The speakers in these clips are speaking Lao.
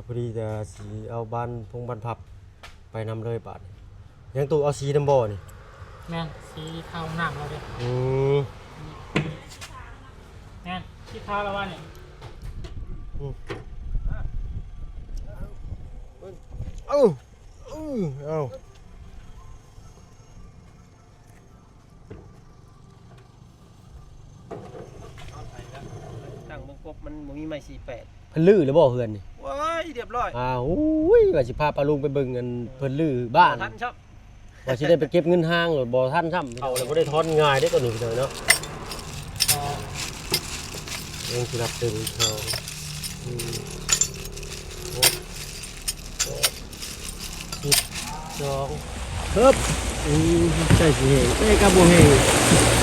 ພໍດີຈະຊິເອົາບານພົງບານພັບໄປນຳເລີຍບາດນີ້. ຍັງຕູ້ເອົາສີນຳບໍ່ນີ້? ແມ່ນ ສີຂາວນ້ຳເຮົາເດ້. ອືມ ແມ່ນ ສີຂາວລະວ່ານີ້. ອືມ ເອົາ ເອົາ ເອົາ. ຕັ້ງເບິ່ງກົບ ມັນບໍ່ມີໄມ້ສີ່ແປດ. ເພິ່ນຮື້ແລ້ວບໍ່ເຮືອນນີ້? ໂອ້ຍ ຮຽບຮ້ອຍ. ອ້າວ ໂອ້ຍ ວ່າຊິພາປ້າລຸງໄປເບິ່ງອັນເພິ່ນຮື້ບ້ານ ບໍ່ທັນຊ້ຳ ວ່າຊິໄດ້ໄປເກັບເງິນຫ້າງໂລດ ບໍ່ທັນຊ້ຳ. ເອົາແລ້ວບໍ່ໄດ້ຖອນງ່າຍເດ້ຕົວນີ້ ພີ່ນ້ອງເນາະ. ຍັງຊິນັບເຕີມອີກ ສອງ ສີ່ ຫົກ ເຈັດ ສອງ ເຮີບ ອືມ ໃສ່ຊິແຫ້ງ ແຕ່ກໍບໍ່ແຫ້ງ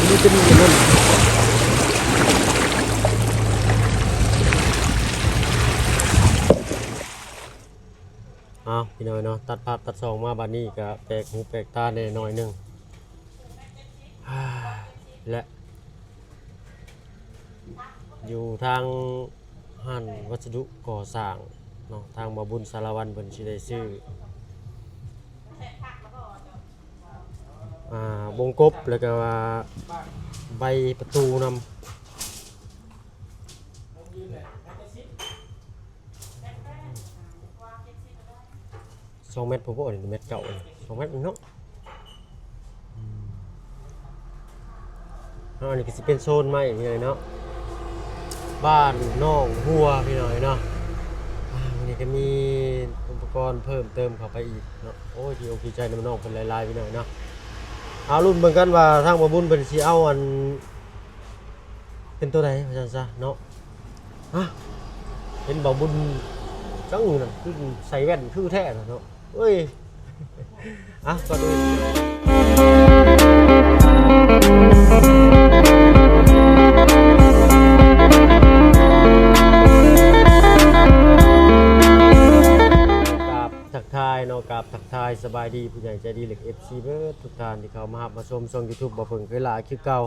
ບໍ່ເປັນຫຍັງນັ້ນ. ເອົາ ພີ່ນ້ອງເນາະ ຕັດພາບຕັດຊ່ອງມາບາດນີ້ກໍແປກຫູແປກຕາແດ່ໜ້ອຍໜຶ່ງ ແລະ ຢູ່ທາງຮ້ານວັດສະດຸກໍ່ສ້າງເນາະ ທາງບ່າວບຸນສາລະວັນເພິ່ນຊິໄດ້ຊື້ ອ່າ ວົງກົບ ແລ້ວກໍວ່າໃບປະຕູນຳ. ສອງແມັດ ບໍ່ພໍນີ້ ແມັດເກົ້າ ສອງແມັດເນາະ. ອືມ ເອົາ ອັນນີ້ກໍຊິເປັນໂຊນໃໝ່ພີ່ນ້ອງເນາະ ບ້ານໜອງຫົວພີ່ນ້ອງເນາະ. ອ່າ ມື້ນີ້ກໍມີອຸປະກອນເພີ່ມເຕີມເຂົ້າໄປອີກເນາະ. ໂອ້ຍ ດີອົກດີໃຈນຳນ້ອງເພິ່ນຫຼາຍໆ ພີ່ນ້ອງເນາະ. ເອົາ ລຸ້ນເບິ່ງກັນວ່າທາງບ່າວບຸນເພິ່ນຊິເອົາອັນ ເປັນໂຕໃດວ່າຊັ້ນຊະເນາະ. ຮະ ເຫັນບ່າວບຸນຈັ່ງນັ້ນ ຄືໃສ່ແວ່ນຄືແທ້ລະເນາະ. ເອີຍ ອ່ະ ກ່ອນອື່ນ ກາບທັກທາຍເນາະ ກາບທັກທາຍສະບາຍດີຜູ້ໃຫຍ່ໃຈດີ ແລະ ເອັຟຊີ ເບິດທຸກທ່ານທີ່ເຂົ້າມາຮັບມາຊົມຊ່ອງຢູທູບບ່າວເຜິ້ງເຄີຍຫຼາຍຄືເກົ່າ.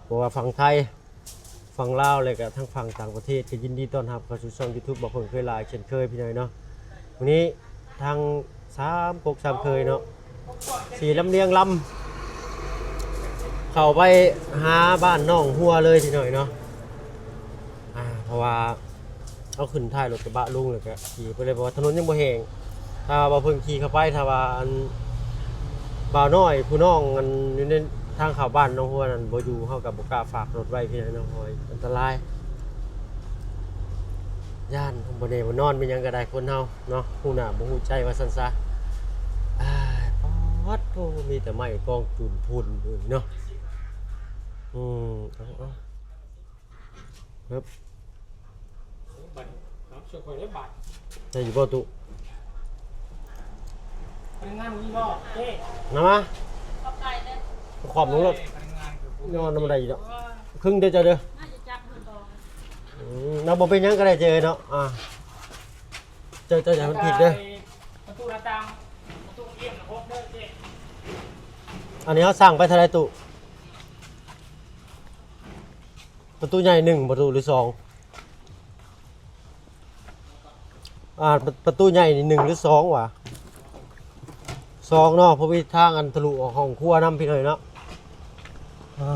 ບໍ່ວ່າຝັ່ງໄທ ຝັ່ງລາວ ແລະກະທັງຝັ່ງຕ່າງປະເທດ ກໍຍິນດີຕ້ອນຮັບເຂົ້າສູ່ຊ່ອງຢູທູບບ່າວເຜິ້ງເຄີຍຫຼາຍເຊັ່ນເຄີຍພີ່ນ້ອງເນາະ. ມື້ນີ້ທາງສາມກົກສາມເຄີຍເນາະ ຊິລຳລຽງລຳເຂົ້າໄປຫາບ້ານໜອງຫົວເລີຍພີ່ນ້ອງເນາະ. ອ່າ ເພາະວ່າ ເຮົາຂຶ້ນທ້າຍລົດກະບະລຸງ ແລ້ວກະຂີ່ໄປເລີຍ ເພາະວ່າຖະໜົນຍັງບໍ່ແຫ້ງ. ຖ້າວ່າເພິ່ນຂີ່ເຂົ້າໄປ ຖ້າວ່າອັນບ່າວນ້ອຍຜູ້ນ້ອງອັນຢູ່ໃນທາງເຂົ້າບ້ານໜອງຫົວນັ້ນບໍ່ຢູ່ ເຮົາກະບໍ່ກ້າຝາກລົດໄວ້ພີ່ນ້ອງເນາະ ເພາະວ່າອັນຕະລາຍ ຢ້ານບໍ່ແນ່ບໍ່ນອນ ແມ່ນຫຍັງກະໄດ້ຄົນເຮົາເນາະ ຮູ້ໜ້າບໍ່ຮູ້ໃຈວ່າຊັ້ນຊະ. ອາ ປາດໂທ້ ມີແຕ່ໄມ້ກອງຈູນພຸ່ນເນາະ. ອືມ ເອົາ ເອົາ ຮຶບ ບັດນີ້ເນາະ ຊ່ວຍຂ້ອຍເດີບາດ ໄດ້ຢູ່ບໍ່ຕຸ? ພະນັກງານມີບໍ່ເຈ້? ນຳມາ ຂອບໃຈເດີ ຂອບລົງໂລດ ພະນັກງານຄືບໍ່ມີ ນອນນຳໄດ້ຢູ່ດອກ ເອີ ຄຶ່ງເດີເຈົ້າເດີ ໜ້າຈະຈັບມັນບໍ່? ອືມ ເນາະ ບໍ່ເປັນຫຍັງກໍໄດ້ເຈ້ເນາະ. ອ່າ ເຈົ້າ ເຈົ້າຢ່າໃຫ້ມັນຜິດເດີ ປະຕູໜ້າຕ່າງ ປະຕູເອີຍນະ ຫົກເດີເຈ້. ອັນນີ້ເຮົາສັ່ງໄປເທົ່າໃດຕຸ? ປະຕູໃຫຍ່ໜຶ່ງ ປະຕູ ຫຼື ສອງ? ອ່າ ປະ ປະຕູໃຫຍ່ນີ້ໜຶ່ງ ຫຼື ສອງຫວາ? ສອງເນາະ ເພາະມີທາງອັນທະລຸອອກຫ້ອງຄົວນຳພີ່ນ້ອງເນາະ. ອ່າ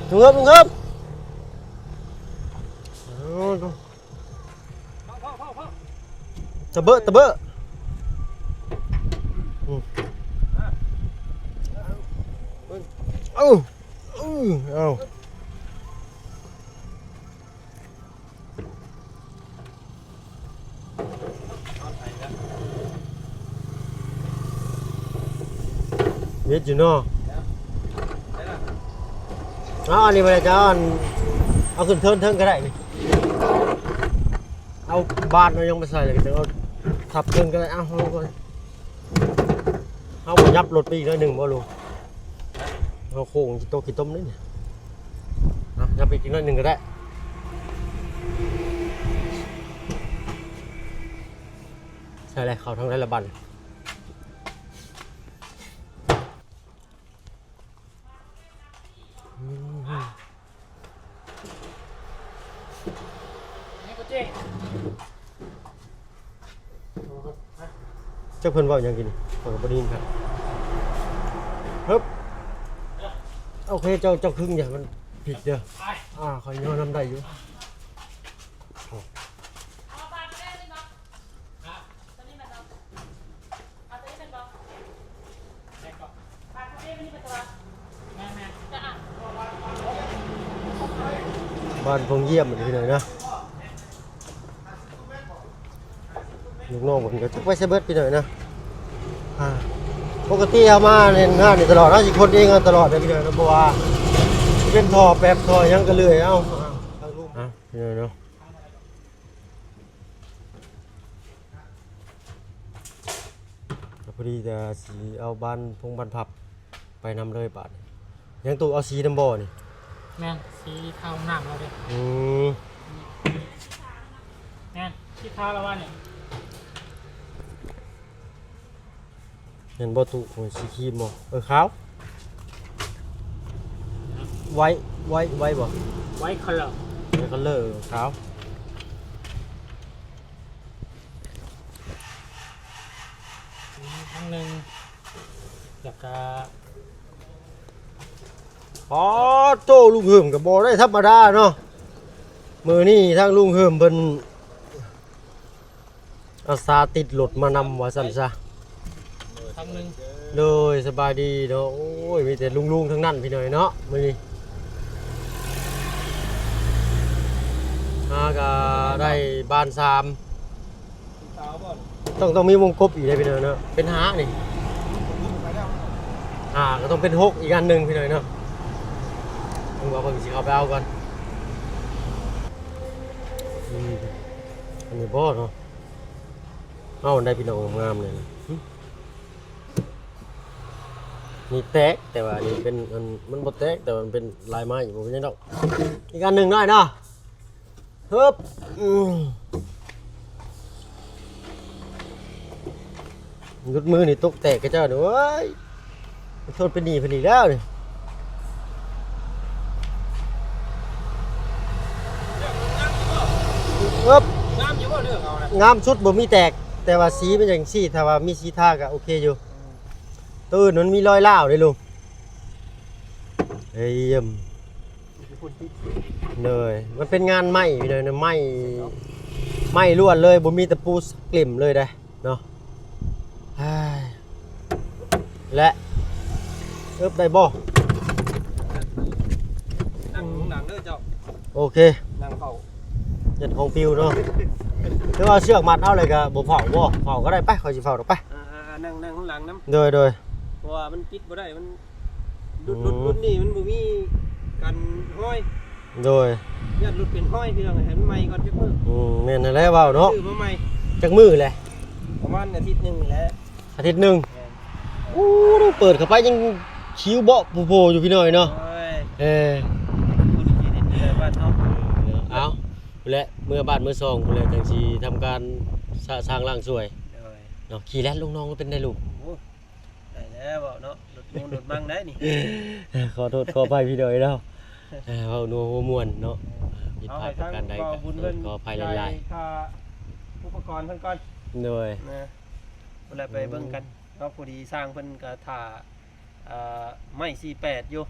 ເງີບ ເງີບ ເອີ ຕະເບີ ຕະເບີ ອືມ ເອົາ ເອົາ ເຮັດຢູ່ເນາະ. ເອົາ ອັນນີ້ບໍ່ໄດ້ ຈະເອົາອັນ ເອົາຂຶ້ນເທິງເທິງກໍໄດ້ນີ້ ເອົາບາດເອົາຫຍັງໄປໃສ່ ແລ້ວກໍຈະເອົາທັບເທິງກໍໄດ້. ເອົາ ເຮົາບໍ່ຫຍັບລົດໄປອີກໜ້ອຍໜຶ່ງບໍ່ລຸງ? ເຮົາໂຄ້ງຊິຕົກຂີ້ຕົມເດ້ນີ້. ເອົາ ຫຍັບໄປອີກໜ້ອຍໜຶ່ງກໍໄດ້. ໃສ່ແລ້ວ ເຂົ້າທາງໃດລະບັດ? ອືມ ເຮັດ ຈັກເພິ່ນເວົ້າຫຍັງກິນ ຂ້ອຍກໍບໍ່ໄດ້ຍິນຄັບ. ເຮີບ ໂອເຄ ເຈົ້າ ເຈົ້າຄຶງຢ່າມັນຜິດເດີ. ອ່າ ຂ້ອຍຍໍນຳໄດ້ຢູ່. ບ້ານພງຢ້ຽມ ພີ່ນ້ອງເນາະ ລູກນ້ອງເພິ່ນກໍຈັກໄປໃສເບິດ ພີ່ນ້ອງເນາະ. ອ່າ ປົກກະຕິເຮົາມາເຮັດງານນີ້ຕະຫຼອດ ເຮົາຊິຂົນເອງເອົາຕະຫຼອດເດ້ ພີ່ນ້ອງເນາະ ເພາະວ່າເປັນທໍ່ແປັບທໍ່ຫຍັງກໍເລື່ອຍເອົາ ອ່າ ພີ່ນ້ອງເນາະ. ພໍດີຈະຊິເອົາບານພົງບານພັບໄປນຳເລີຍບາດນີ້. ຍັງຕູ້ເອົາສີນຳບໍ່ນີ້? ແມ່ນ ສີຄາຫ້ອງນ້ຳລາວເດ້. ອືມ ແມ່ນ ສີຄາລາວວ່ານີ້. ແມ່ນບໍ່ຕູ້ ໂອ້ຍ ສີຄຣີມບໍ່? ເອີ ຂາວ ໄວ ໄວ ໄວບໍ່? ໄວຄັນເລີ ໄວຄັນເລີ ຂາວ ທາງໜຶ່ງ ແລ້ວກະ ອໍ ໂຕ ລຸງເຫິມກໍບໍ່ໄດ້ທຳມະດາເນາະ. ມື້ນີ້ທາງລຸງເຫິມເພິ່ນ ອາສາຕິດລົດມານຳວ່າຊັ້ນຊະ. ທາງໜຶ່ງ ໂດຍ ສະບາຍດີເນາະ. ໂອ້ຍ ມີແຕ່ລຸງໆທັງນັ້ນ ພີ່ນ້ອງເນາະ ມື້ນີ້. ຫາກະໄດ້ບານສາມ ຕ້ອງ ຕ້ອງມີວົງກົບອີກເດ້ ພີ່ນ້ອງເນາະ ເປັນຫ້ານີ້ ຫ້າກໍຕ້ອງເປັນຫົກອີກອັນໜຶ່ງ ພີ່ນ້ອງເນາະ. ເບິ່ງວ່າເພິ່ນຊິເຂົ້າໄປເອົາກ່ອນ. ອືມ ອັນນີ້ບໍ່ເນາະ ເອົາອັນໃດພີ່ນ້ອງ ງາມໆ ນີ້ນະ. ຫຶ ນີ້ແຕກ ແຕ່ວ່າອັນນີ້ເປັນ ອັນ ມັນບໍ່ແຕກ ແຕ່ວ່າມັນເປັນລາຍໄມ້ ບໍ່ເປັນຫຍັງດອກ. ອີກອັນໜຶ່ງໜ້ອຍເນາະ. ຮຶບ ອືມ ຫຼຸດມືນີ້ຕົກແຕກກະເຈົ້ານີ້ ໂອ້ຍ ໂທດເປັນໜີ້ເພິ່ນອີກແລ້ວນີ້. ເອີບ ງາມຢູ່ບໍ່ເລື່ອງເອົານະ? ງາມສຸດ ບໍ່ມີແຕກ ແຕ່ວ່າສີມັນຈັ່ງຊີ້ ຖ້າວ່າມີສີທາກະໂອເຄຢູ່. ອືມ ໂຕອື່ນມັນມີລອຍລ້າວເດ້ລຸງ. ເອີຍ ໂດຍ ມັນເປັນງານໄມ້ ພີ່ນ້ອງ ໄມ້ ໄມ້ລ້ວນເລີຍ ບໍ່ມີຕະປູສັກເຫຼັ້ມເລີຍເດ້ເນາະ. ເອີຍ ແລະ ເອີບ ໄດ້ບໍ່? ນັ່ງ ນັ່ງເດີເຈົ້າ. ໂອເຄ ນັ່ງເຂົ້າ ຢ້ານຂອງປິວເນາະ. ຫຼືວ່າເຊືອກມັດເອົາເລີຍກະບໍ່ເຝົ້າບໍ່? ເຝົ້າກໍໄດ້ ໄປ ຂ້ອຍຊິເຝົ້າດອກ ໄປ. ອ່າໆ ນັ່ງ ນັ່ງຂ້າງຫຼັງນຳ. ໂດຍ ໂດຍ ເພາະວ່າມັນປິດບໍ່ໄດ້ ມັນ ລຸ້ນ ອືມ ລຸ້ນ ລຸ້ນນີ້ມັນບໍ່ມີກັນຮອຍ. ໂດຍ ຢ້ານຫຼຸດເປັນຮອຍ ພີ່ນ້ອງເອີຍ ໃຫ້ມັນໃໝ່ກ່ອນຈັກມື້. ອືມ ແມ່ນຫັ້ນແຫຼະເວົ້າເນາະ ຊື້ມາໃໝ່. ຈັກມື້ແຫຼະ? ປະມານອາທິດໜຶ່ງນີ້ແຫຼະ. ອາທິດໜຶ່ງ? ແມ່ນ. ໂອ້ ເປີດເຂົ້າໄປຍັງຂິວເບາະໂພໆຢູ່ ພີ່ນ້ອງເອີຍເນາະ. ໂອ້ຍ ເອີ ເອົາ ພຸ້ນແຫຼະ ເມືອບ້ານເມືອຊ່ອງພຸ້ນແຫຼະ ຈັ່ງຊິທຳການສະ ສ້າງລ້າງສວຍ. ໂດຍ ເນາະ ຂີ່ແລ່ນລົງໜອງເປັນໄດລູກ? ໂອ້ ໄດ້ແລ້ວເວົ້າເນາະ ລົດມູນລົດມັງໄດ໋ນີ້. ຂໍໂທດຂໍອະໄພພີ່ນ້ອງເນາະ ເວົ້ານົວຫົວມ່ວນເນາະ. ເອີ ຜິດພາດປະການໃດກໍຂໍອະໄພຫຼາຍໆ. ຄ່າອຸປະກອນເພິ່ນກ່ອນ. ໂດຍ ນະ ພຸ້ນແຫຼະ ໄປເບິ່ງກັນເນາະ. ອືມ ພໍດີຊ່າງເພິ່ນກໍຖ້າ ເອີ ໄມ້ສີ່ແປດຢູ່.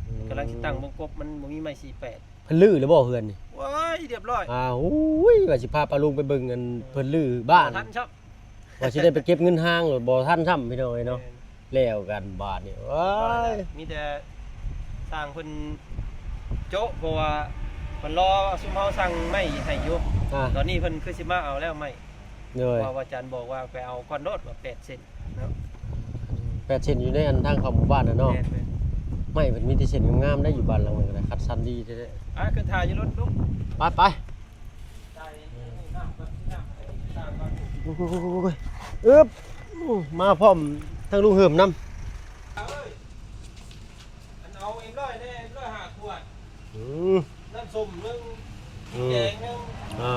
ອືມ ກຳລັງຊິຕັ້ງວົງກົບ ມັນບໍ່ມີໄມ້ສີ່ແປດ. ເພິ່ນຮື້ແລ້ວບໍ່ເຮືອນນີ້? ໂອ້ຍ ຮຽບຮ້ອຍ. ອ້າວ ໂອ້ຍ ວ່າຊິພາປ້າລຸງໄປເບິ່ງ ອັນ ເອີ ເພິ່ນຮື້ບ້ານ ບໍ່ທັນຊ້ຳ. ວ່າຊິໄດ້ໄປເກັບເງິນຫ້າງໂລດ ບໍ່ທັນຊ້ຳ ພີ່ນ້ອງເອີຍເນາະ. ແມ່ນ ແລ້ວກັນບາດນີ້ ໂອ້ຍ ມີແຕ່ຊ່າງເພິ່ນໂຈະ ເພາະວ່າເພິ່ນລໍຊຸມເຮົາສັ່ງໄມ້ໃຫ້ຢູ່. ອ່າ ຕອນນີ້ເພິ່ນຄືຊິມາເອົາແລ້ວໄມ້. ໂດຍ ເພາະວ່າອາຈານບອກວ່າໄປເອົາກ່ອນໂລດ ວ່າແປດເຊັນເນາະ. ແປດເຊັນຢູ່ໃນອັນທາງເຂົ້າໝູ່ບ້ານນະເນາະ. ແມ່ນໆ ໄມ້ເພິ່ນມີແຕ່ເສັ້ນງາມໆ ໄດ໋ ຢູ່ບ້ານຫຼັງນັ້ນກໍໄດ້ ຄັດສັນດີແທ້ໆ. ອ່າ ຂຶ້ນຖ້າຢູ່ລົດລຸງ ໄປໆ. ໂອ້ຍ ອຶບ ມາພ້ອມທັງລຸງເຫິມນຳ. ອັນເອົາເອັມຮ້ອຍແດ່ ເອັມຮ້ອຍຫ້າຂວດ. ອືມ ນ້ຳສົ້ມໜຶ່ງ ອືມ ແກງໜຶ່ງ ອ່າ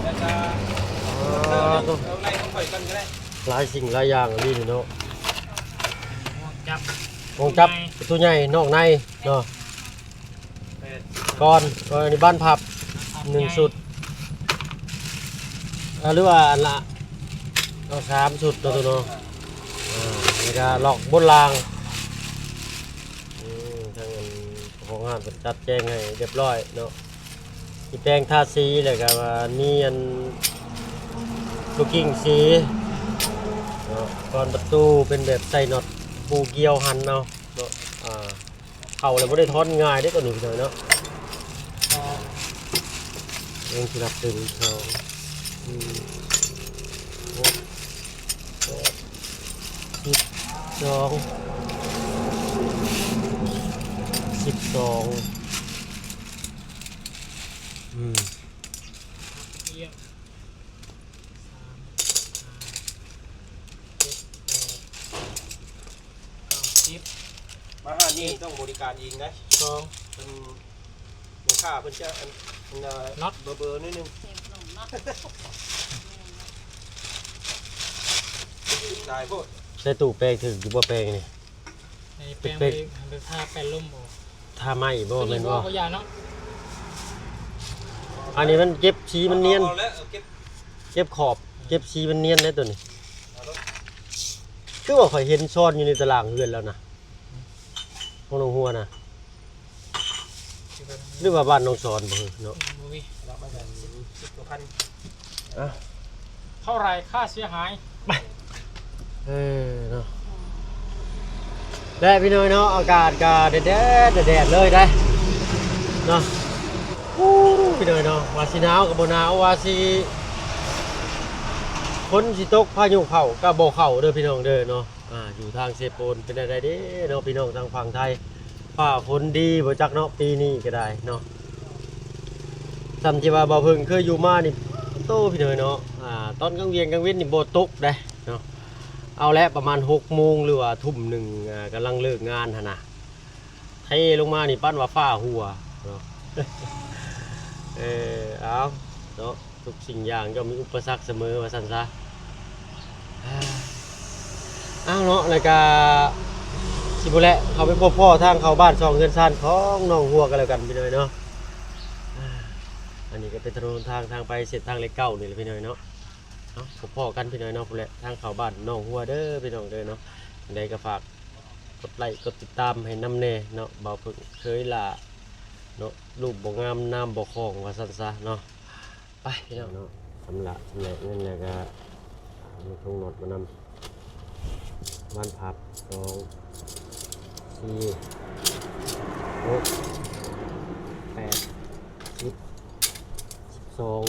ແລ້ວກະ ອ່າ ເອົາໄລ່ຂອງຂ້ອຍກ່ອນກໍໄດ້. ຫຼາຍສິ່ງຫຼາຍຢ່າງອີ່ຫຼີເນາະ. ຮວງຈັບ ຮວງຈັບ ປະຕູໃຫຍ່ ປະຕູໃຫຍ່ນອກໃນເນາະ. ແມ່ນ ກ່ອນ ເອີ ອັນນີ້ບານພັບ. ໜຶ່ງຊຸດ ເອີ ຫຼືວ່າອັນລະ ເອົາສາມຊຸດເນາະ ໂຕເນາະ. ອ່າ ແລ້ວກະລັອກບົນລ່າງ ອືມ ທາງອັນເຈົ້າຂອງຮ້ານເພິ່ນຈັດແຈງໃຫ້ຮຽບຮ້ອຍເນາະ. ຊິແປງທາສີ ແລ້ວກະວ່າມີອັນ ລູກກິ້ງສີເນາະ. ກອນປະຕູເປັນແບບໃສ່ນັອດປູກ່ຽວຫັ້ນເອົາເນາະ. ອ່າ ເຂົ້າແລ້ວບໍ່ໄດ້ຖອນງ່າຍເດ້ໂຕນີ້ ພີ່ນ້ອງເນາະ. ເບິ່ງຊິນັບ ໜຶ່ງ ສອງ ສີ່ ຫົກ ແປດ ສິບສອງ ສິບສອງ ອືມ ສາມ ຫ້າ ເຈັດ ແປດ ເກົ້າ ສິບ ມາຮ້ານນີ້ຕ້ອງບໍລິການເອງໄດ໋ ສອງ ເພິ່ນ ແມ່ຄ້າເພິ່ນຈະ ອັນ ອັນ ນັອດ ເບີໆ ໜ້ອຍໜຶ່ງ ເຊຟຂະໜົມເນາະ ຫຼາຍໂພດ. ໃສ່ຕູ້ແປງຖືກຢູ່ບໍ່ແປງນີ້? ໃສ່ແປງໄປ ໄປທາແປ້ນລົມບໍ່? ທາໄມ້ບໍ່ ແມ່ນບໍ່? ບໍ່ ບໍ່ຢ່າເນາະ. ອັນນີ້ມັນເກັບສີມັນນຽນ ເອົາແລ້ວ ເກັບ ເກັບຂອບ ເກັບສີມັນນຽນເດ້ໂຕນີ້. ຄືວ່າຂ້ອຍເຫັນຊ້ອນຢູ່ໃນຕາລາງເຮືອນແລ້ວນະ ຂອງນ້ອງຫົວນະ ຫຼືວ່າບ້ານນ້ອງສອນບໍ່ເນາະ? ບໍ່ມີ ລະມາຈາກສິບ ສິບກວ່າພັນ ອ່ະ ເທົ່າໃດຄ່າເສຍຫາຍ? ເອີເນາະ ແລະ ພີ່ນ້ອງເນາະ ອາກາດກະແດດໆ ແດດໆ ເລີຍໄດ໋ເນາະ. ໂອ້ ພີ່ນ້ອງເນາະ ວ່າຊິໜາວກະບໍ່ໜາວ ວ່າຊິຝົນຊິຕົກພາຍຸເຂົ້າກະບໍ່ເຂົ້າເດີພີ່ນ້ອງເດີເນາະ. ອ່າ ຢູ່ທາງເຊໂປນເປັນແນວໃດເດ້ເນາະ ພີ່ນ້ອງທາງຝັ່ງໄທ ຟ້າຝົນດີບໍ່ຈັກເນາະ ປີນີ້ກະໄດ້ເນາະ. ສ່ຳທີ່ວ່າບ່າວເພິ່ງເຄີຍຢູ່ມານີ້ ໂຕ ພີ່ນ້ອງເນາະ ອ່າ ຕອນກາງວຽນກາງເວັນນີ້ບໍ່ຕົກເດ້ເນາະ. ເອົາແຫຼະ ປະມານຫົກໂມງ ຫຼືວ່າທຸ່ມໜຶ່ງ ອ່າ ກຳລັງເລີກງານຫັ້ນນະ ເທລົງມານີ້ປານວ່າຟ້າຮົ່ວເນາະ. ເອີ ເອົາເນາະ ທຸກສິ່ງຢ່າງຍ່ອມມີອຸປະສັກສະເໝີວ່າຊັ້ນຊະ. ເອົາເນາະ ແລ້ວກະຊິພຸ້ນແຫຼະ ເຂົ້າໄປພົບພໍ້ທາງເຂົ້າບ້ານຊ່ອງເຮືອນຊານຂອງນ້ອງຫົວກັນແລ້ວກັນ ພີ່ນ້ອງເນາະ. ອັນນີ້ກະເປັນຖະໜົນຫົນທາງ ທາງໄປເສັ້ນທາງເລກເກົ້ານີ້ແຫຼະ ພີ່ນ້ອງເນາະ. ເອົາ ພົບພໍ້ກັນ ພີ່ນ້ອງເນາະ ພຸ້ນແຫຼະ ທາງເຂົ້າບ້ານນ້ອງຫົວເດີ ພີ່ນ້ອງເດີເນາະ. ຈັ່ງໃດກະຝາກ ກົດໄລກົດຕິດຕາມໃຫ້ນຳແດ່ເນາະ ບ່າວເພິ່ງເຄີຍຫຼ້າເນາະ ຮູບບໍ່ງາມນາມບໍ່ຄ່ອງວ່າຊັ້ນຊະເນາະ. ໄປພີ່ນ້ອງເນາະ ຊຳລະຊຳແຫຼະເງິນແລ້ວກະມີຖົງນັອດມານຳ ບານພັບ ສອງ ສີ່ ຫົກ ແປດ ສິບ ສິບສອງ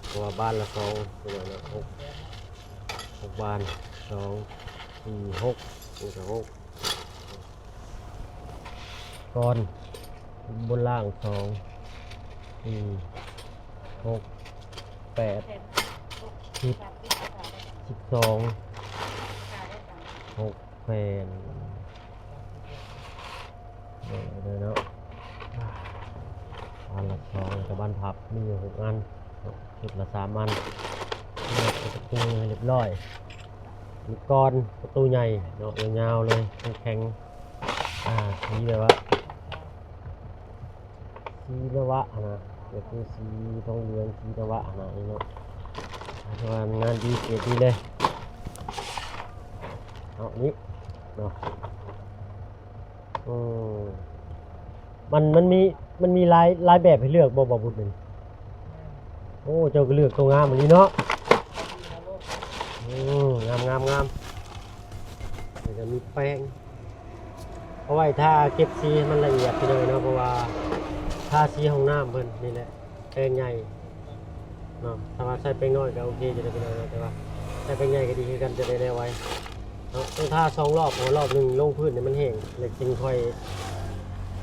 ເພາະວ່າບານລະສອງ ເປັນຫຍັງເນາະ ຫົກ ຫົກບານ ສອງ ສີ່ ຫົກ ນີ້ກະຫົກ ກອນ ບົນລ່າງ ສອງ ສີ່ ຫົກ ແປດ ສິບ ສິບສອງ ຫົກແຜ່ນ ເອີ ເດີເນາະ ບານລະສອງ ແລ້ວກະບານພັບມີຢູ່ຫົກອັນ ເນາະ ຊຸດລະສາມອັນ ເນາະ ປະຕູໃຫ້ຮຽບຮ້ອຍ ມີກອນປະຕູໃຫຍ່ເນາະ ຍາວໆ ເລີຍ ແຂງໆ ອ່າ ສີແບບວ່າ ສີນະວະຫັ້ນນະ ກະຄືສີທອງເຫຼືອງ ສີນະວະຫັ້ນນະ ນີ້ເນາະ ຖືວ່າງານດີ ເກຣດດີເລີຍ ເອົານີ້ເນາະ. ອືມ ມັນ ມັນມີ ມັນມີຫຼາຍ ຫຼາຍແບບໃຫ້ເລືອກບໍ່ ບ່າວບຸດ? ໂອ້ ເຈົ້າກະເລືອກໂຕງາມອີ່ຫຼີເນາະ. ອືມ ງາມໆໆ ແລ້ວກະມີແປງ ເອົາໄວ້ທາເກັບສີໃຫ້ມັນລະອຽດ ພີ່ນ້ອງເນາະ ເພາະວ່າທາສີຫ້ອງນ້ຳເພິ່ນນີ້ແຫຼະ ແປງໃຫຍ່ເນາະ. ຖ້າວ່າໃຊ້ແປງນ້ອຍກະໂອເຄຢູ່ເດີ ພີ່ນ້ອງເນາະ ແຕ່ວ່າໃຊ້ແປງໃຫຍ່ກະດີຄືກັນ ຈະໄດ້ແລ້ວໄວເນາະ. ຕ້ອງທາສອງລອບ ເພາະວ່າລອບໜຶ່ງລົງພື້ນນີ້ມັນແຫ້ງ ແລ້ວຈຶ່ງຄ່ອຍ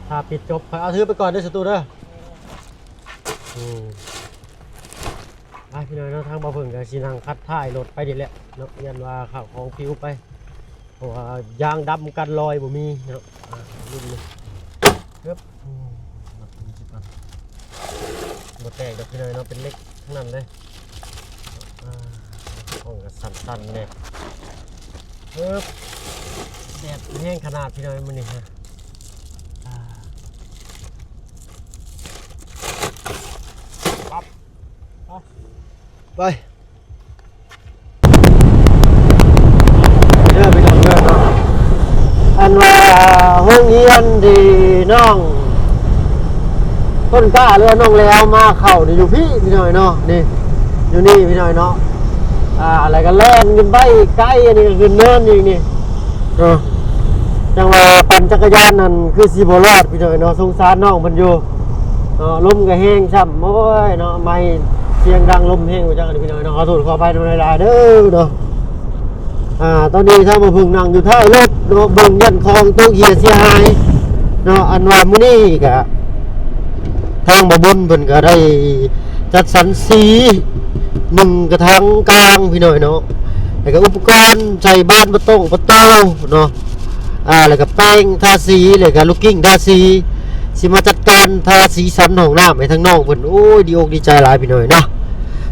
ທາປິດຈົບ. ຂ້ອຍເອົາຖືໄປກ່ອນເດີສະຕູເດີ. ອືມ ໄປພີ່ນ້ອງເນາະ ທາງບ່າວເພິ່ງກະຊິນັ່ງຄັດທ້າຍລົດໄປນີ້ແຫຼະເນາະ ຢ້ານວ່າເຂົ້າຂອງປິວໄປ ເພາະວ່າຢາງດຳກັນລອຍບໍ່ມີເນາະ. ອ່າ ລຸ້ນນີ້ ເອີບ ອືມ ມັດມັນຊິປັນ ບໍ່ແຕກດອກພີ່ນ້ອງເນາະ ເປັນເຫຼັກທັງນັ້ນເລີຍ. ອ່າ ຫ້ອງກະສັ່ນໆແດ່ ເອີບ ແດດແຮງຂະໜາດພີ່ນ້ອງມື້ນີ້ຮະ. ອ່າ ປັບ ໄປ ເດີພີ່ນ້ອງເດີເນາະ ອັນວ່າໂຮງຮຽນທີ່ນ້ອງຕົ້ນກ້າ ຫຼືວ່ານ້ອງແຫຼວມາເຂົ້ານີ້ ຢູ່ພີ້ພີ່ນ້ອງເນາະ ນີ້ ຢູ່ນີ້ພີ່ນ້ອງເນາະ ອ່າ ແລ້ວກໍແລ່ນຂຶ້ນໄປໄກ ອັນນີ້ກໍຂຶ້ນເນີນອີກນີ້ ເນາະ ຈັ່ງວ່າປັ່ນຈັກກະຍານນັ້ນຄືຊິບໍ່ລອດພີ່ນ້ອງເນາະ ສົງສານນ້ອງເພິ່ນຢູ່ເນາະ ລົມກໍແຮງຊ້ຳ ໂອ້ຍເນາະ ໄມ້ສຽງດັງລົມແຮງ ຈັ່ງນີ້ພີ່ນ້ອງເນາະ ຂໍໂທດຂໍອະໄພນຳຫຼາຍໆເດີເນາະ ອ່າ ຕອນນີ້ທາງບ່າວເພິ່ງນັ່ງຢູ່ທ້າຍລົດເນາະ ເບິ່ງຢ້ານຂອງຕົກເຫຍເສຍຫາຍເນາະ ອັນວ່າມື້ນີ້ກະ ທາງບ່າວບຸນເພິ່ນກໍໄດ້ຈັດສັນສີໜຶ່ງກະຖາງກາງພີ່ນ້ອງເນາະ ແລ້ວກໍອຸປະກອນໃສ່ບານປະຕົງປະຕູເນາະ ອ່າ ແລ້ວກໍແປງທາສີ ແລ້ວກໍລູກກິ້ງທາສີ ຊິມາຈັດການທາສີສັນຫ້ອງນ້ຳໃຫ້ທາງນ້ອງເພິ່ນ ໂອ້ຍ ດີອົກດີໃຈຫຼາຍພີ່ນ້ອງເນາະ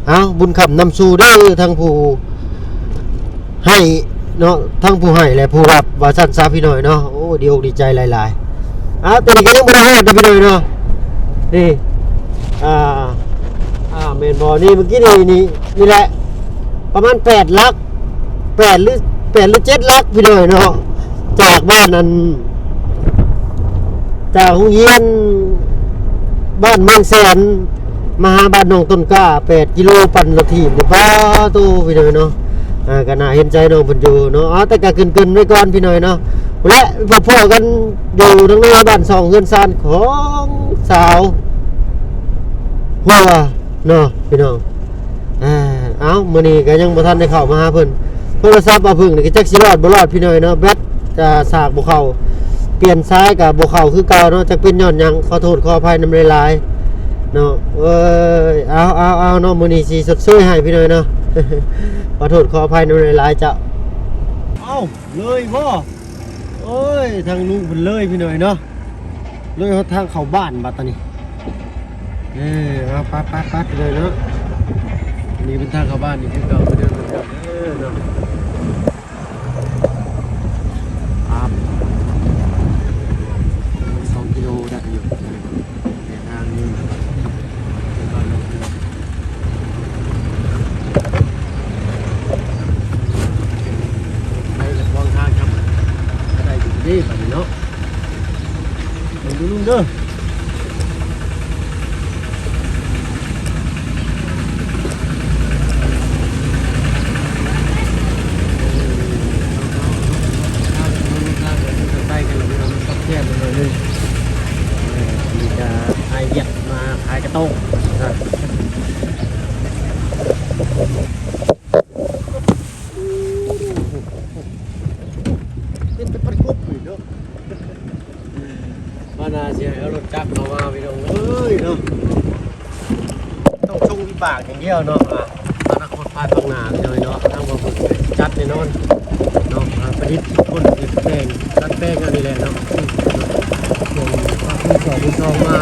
ເອົ້າ ບຸນຄ້ຳນຳສູ່ເດີ ທັງຜູ້ ໃຫ້ເນາະ ທັງຜູ້ໃຫ້ ແລະ ຜູ້ຮັບ ວ່າຊັ້ນຊະພີ່ນ້ອງເນາະ ໂອ້ ດີອົກດີໃຈຫຼາຍໆ ອ້າວ ຕອນນີ້ກໍຍັງບໍ່ໄດ້ຮອດເດີພີ່ນ້ອງເນາະ ນີ້ ອ່າ ອ່າ ແມ່ນບໍ່ ນີ້ ເມື່ອກີ້ນີ້ ນີ້ ນີ້ແຫຼະ ປະມານແປດຫຼັກ ແປດ ຫຼື ແປດ ຫຼື ເຈັດຫຼັກພີ່ນ້ອງເນາະ ຈາກບ້ານ ອັນ ຈາກໂຮງຮຽນບ້ານເມືອງແສນ ມາຫາບ້ານໜອງຕົ້ນກ້າ ແປດກິໂລ ປັ່ນລົດຖີບນີ້ ປ້າໂຕ ພີ່ນ້ອງເນາະ ອ່າ ກໍໜ້າເຫັນໃຈນ້ອງເພິ່ນຢູ່ເນາະ ເອົາ ແຕ່ກໍເກີ່ນໆໄວ້ກ່ອນພີ່ນ້ອງເນາະ ແລະ ພົບພໍ້ກັນຢູ່ທາງໃນບ້ານຊ່ອງເຮືອນຊານຂອງສາວ ຫົວເນາະ ພີ່ນ້ອງ ອ່າ ເອົ້າ ມື້ນີ້ກໍຍັງບໍ່ທັນໄດ້ເຂົ້າມາຫາເພິ່ນ ໂທລະສັບບ່າວເພິ່ງນີ້ກໍຈັກຊິລອດບໍ່ລອດພີ່ນ້ອງເນາະ ແບັດ ອ່າ ສາກບໍ່ເຂົ້າ ປ່ຽນສາຍກໍບໍ່ເຂົ້າຄືເກົ່າເນາະ ຈັກເປັນຍ້ອນຫຍັງ ຂໍໂທດຂໍອະໄພນຳຫຼາຍໆເນາະ ເອີຍ ເອົາ ເອົາ ເອົາເນາະ ມື້ນີ້ຊິຊົດເຊີຍໃຫ້ພີ່ນ້ອງເນາະ ຂໍໂທດຂໍອະໄພນຳຫຼາຍໆເຈົ້າ ເອົ້າ ເລີຍບໍ່? ໂອ້ຍ ທາງລຸງເພິ່ນເລີຍພີ່ນ້ອງເນາະ ເລີຍຮອດທາງເຂົ້າບ້ານບັດຕານີ້ ເອີ ເອົາ ໄປໆໆ ເລີຍເນາະ ນີ້ເປັນທາງເຂົ້າບ້ານອີກຄືເກົ່າ ເດີນເດີນເດີນເນາະ ປາບ ສອງກິໂລໄດ້ຢູ່ ແຕ່ທາງນີ້ ໄປແລ້ວຂວາງທາງຄັບ ກໍໄດ້ຢູ່ເດ້ບັດນີ້ເນາະ ເບິ່ງດູລຸງເດີ ໄປກັນແລ້ວ ມັນຄັບແຄບໜ້ອຍໜຶ່ງ ເອີ ອັນນີ້ກໍອ້າຍວຽກມາຂາຍກະໂຕງ ເປັນຕາປັດກົບຢູ່ເນາະ ບໍ່ໜ້າຊິໃຫ້ເອົາລົດຈັກເຂົ້າມາພີ່ນ້ອງເອີຍເນາະ ຕ້ອງຊົງວິບາກຢ່າງດຽວເນາະ ອາ ອະນາຄົດພາຍພາກໜ້າພີ່ນ້ອງເນາະ ທາງບ່າວເພິ່ງຊິຈັດແນ່ນອນເນາະ ອາ ປະດິດຄິດຄົ້ນ ດັດແປງ ດັດແປງເອົານີ້ແຫຼະເນາະ ເປັນພາກມືສອງ ມືສອງມາ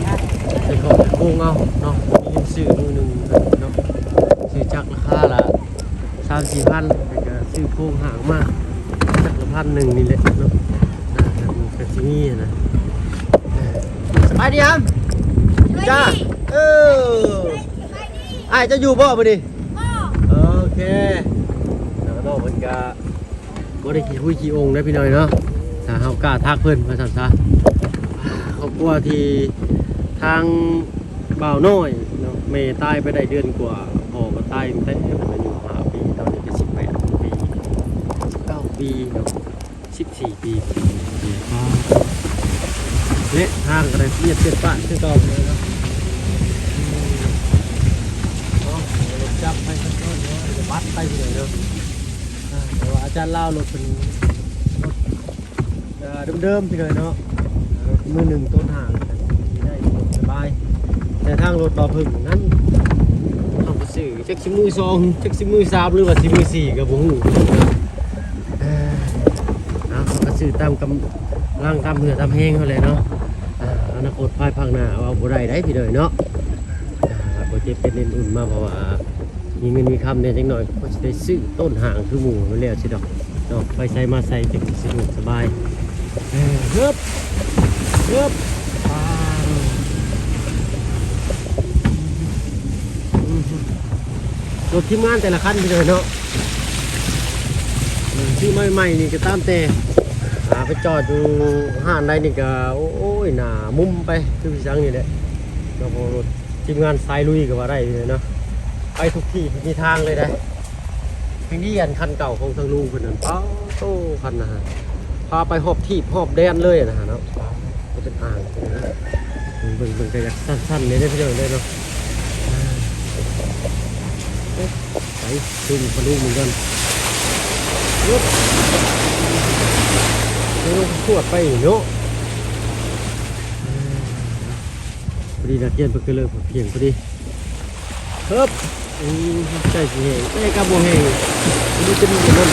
ຈັດໃສ່ຂອບໃສ່ໂຄ້ງເອົາເນາະ ມີເງິນຊື້ມື້ໜຶ່ງເນາະ ຊື້ຈັກລາຄາລະ ສາມສີ່ພັນ ແລ້ວກໍຊື້ໂຄງຮ່າງມາ ຈັກລະພັນໜຶ່ງນີ້ແຫຼະເນາະ ອ່າ ກໍຊິມີຫັ້ນນະ ສະບາຍດີຫຳ ສະບາຍດີ ຈ້າ ເອີ ສະບາຍດີ ອ້າຍເຈົ້າຢູ່ບໍ່ມື້ນີ້? ບໍ່ ໂອເຄ ທາງນ້ອງເພິ່ນກໍບໍ່ໄດ້ຂີ້ຫຸຍຂີ້ອົງເດ້ພີ່ນ້ອງເນາະ ຖ້າເຮົາກ້າທັກເພິ່ນວ່າຊັ້ນຊະ ຄອບຄົວທີ່ທາງ ບ່າວນ້ອຍເນາະ ແມ່ຕາຍໄປໄດ້ເດືອນກວ່າ ພໍ່ກໍຕາຍຕັ້ງແຕ່ອາຍຸຫ້າປີ ຕອນນີ້ກໍສິບແປດປີ ສິບເກົ້າປີເນາະ ສິບສີ່ປີ ແລະ ທາງກໍໄດ້ລຽບເປັນປານຄືເກົ່າເນາະ ເນາະ ລົດຈັກໄປສັກໜ້ອຍເນາະ ບັດໄປເລີຍເນາະ ອ່າ ແຕ່ວ່າອາຈານລາວລົດເປັນລົດ ເອີ ເດີມໆ ພີ່ນ້ອງເນາະ ລົດມືໜຶ່ງຕົ້ນຫ້າງ ໄດ້ສະບາຍ ແຕ່ທາງລົດບ່າວເພິ່ງນັ້ນ ເຮົາກໍຊື້ ຈັກຊິມືສອງ ຈັກຊິມືສາມ ຫຼືວ່າຊິມືສີ່ກໍບໍ່ຮູ້ ເອີ ເຮົາກໍຊື້ຕາມກຳລັງ ຕາມເຫື່ອຕາມແຮງເຮົາແຫຼະເນາະ ອາ ອະນາຄົດພາຍພາກໜ້າເວົ້າບໍ່ໄດ້ໃດ໋ ພີ່ນ້ອງເນາະ ບໍ່ເຈັບເປັນເອັນອຸ່ນມາ ເພາະວ່າ ມີເງິນມີຄຳແດ່ຈັກໜ້ອຍ ກໍຊິໄດ້ຊື້ຕົ້ນຫ້າງຄືໝູ່ແລ້ວຊິດອກເນາະ ໄປໃສມາໃສຈັ່ງຊິສະດວກສະບາຍ ເອີ ເຮີບ ເຮີບ ປາງ ອືມ ລົດທີມງານແຕ່ລະຄັນ ພີ່ນ້ອງເນາະ ເອີ ຊື້ໃໝ່ໆນີ້ກໍຕາມແຕ່ ອ່າ ໄປຈອດຢູ່ຮ້ານໃດນີ້ກໍ ໂອ້ຍ ໜ້າມຸມໄປ ຄືຄືສັງນີ້ແຫຼະເນາະ ເພາະລົດທີມງານສາຍລຸຍກໍວ່າໄດ້ເນາະ ໄປທຸກທີ່ທຸກທິດທາງເລີຍເດ້. ເປັນນີ້ອັນຄັນເກົ່າຂອງທາງລຸງເພິ່ນນັ້ນ ປາໂຕ ຄັນນະ ພາໄປຮອບທີບຮອບແດນເລີຍນະເນາະ ເປັນອ່າງ ເບິ່ງ ເບິ່ງ ເບິ່ງ ກໍຢາກສັ້ນໆ ແດ່ເດ້ ພີ່ນ້ອງເດ້ເນາະ. ໄປ ເບິ່ງ ມາດູເບິ່ງກັນ ເອີ ເອົາລົງຂວດໄປເນາະ ພໍດີນັກຮຽນເພິ່ນກໍເລີກພຽງພໍດີ ເຮີບ ອືມ ໃຈຊິແຫ້ງ ແຕ່ກໍບໍ່ແຫ້ງ ມີແຕ່ມີແຕ່ນັ້ນ